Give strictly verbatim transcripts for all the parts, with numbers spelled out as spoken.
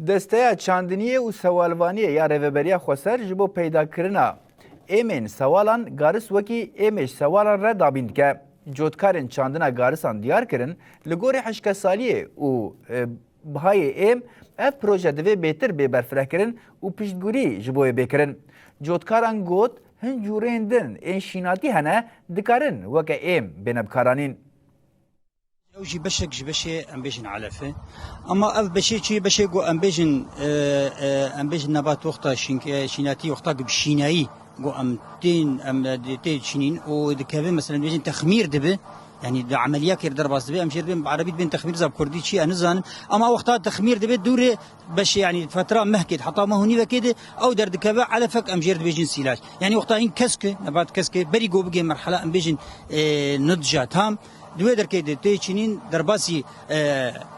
Desteya Çandiniyê û Sewalvaniyê ya Rêveberiya Xweser ji bo peydakirina êmên sewalan garis wekî êmê ji sewalan re dabîn dike. Cotkarên çandina garisan diyar kirin, li gorî hişkesaliyê û, e, bihayê êm, ev proje divê bêtir bê berfirehkirin û piştgirî ji bo wê bê kirin. Cotkaran got, hin cûreyên din ên şînatî hene, dikarin weke êm bêne bikaranîn. Ew jî beşek ji beşê, em bêjin, elef e. Ama ev beşê çi? Beşê ku em bêjin, e, e, em bêjin nebat wexta şîn-, e, şînatî, wexta ku bi şînayî ku em tên, em, e, tê çinîn û dikeve, mesela, em bêjin texmîr dibe. Yani di emeliyakê derbas dibe, em jê dibên, bi erebî dibên texmîr, za bi kurdî çi, ez nizanim. Ama wexta texmîr dibe, dûrê beşê, yani fetra mehkê de, heta meh û nîvekê de ew derdikeve, elefek, em jê dibêjin sîlac. Yani wexta hîn kesk e, nebat kesk e, berî ku bigê merhela, em bêjin, e, nudca tam. Di wê derkê de tê çinîn derbasî, e,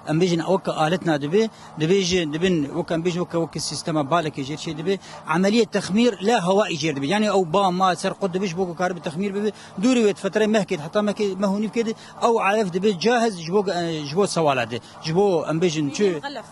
em bêjin, weke aletna dibe, dibêjin, dibin, weke em bêjin, weke, weke sîstema balekê jêr çê dibe, emeliyê texmîr la hewaî jêr dibe. Yani ew ba ma ser qut dibe, ji bo ku karibe texmîr bibe, dûrî wê di fetrê mehkê de, heta mehkê, meh û nîvkê de, ew elef dibe cahiz ji bo, e, ji bo sewala de, ji bo, em bêjin, çi? Xelef.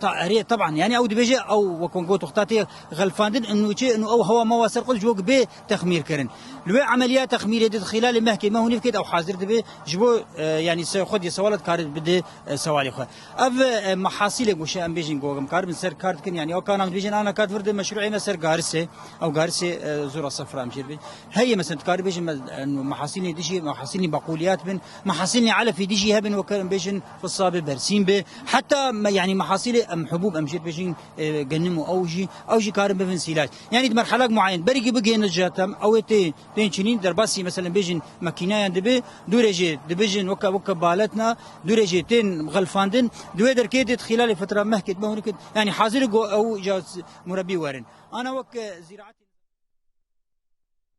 Ta-, erê, teban, yani ew dibêje, ew wekon got, wexta tê xelfandin, inu çi, inu ew hewa mawa ser qut ji bo bê texmîr kirin. Li wê emeliya texmîrê de, di xîlalê mehkê, meh û nîvkê de ew hazir dibe, ji bo, e, yani se-, xwedî sewala dikare bide, e, sewalê xwe. Ev, e, mehasîlê goşe, em bêjin, go em karibin ser kar dikin, yani ew kanan dibêjin, ana kat vir de meşruê me ser garisê, ew garisê, e, zora sefra em jê dibêjin. Heye, mesela, dikarî bêjin, me-, e, mehasîlê dijî, mehasîlê beqûliyat bin, mehasîlê elefî dijî hebin, weke em bêjin, fisa be, bersîn be. Heta me, yani mehasîlê em hubûb, em jê dibêjin, e, genim û ew jî, ew jî karin bibin sîlac. Yani di merhelek muayen, berî ku bigihîne catem, ew ê tê, tên çinîn, derbasî, mesela, bêjin, makîneyan dibe, dûrê jê dibêjin, weke, weke baletna, dûrê jê tên xelfandin, di wê derkê de, di xîlalê fetra mehkê de, meh û nîvkê de, yani hazir e ku ew ja s-, murebî werin. Ana weke zîraetê.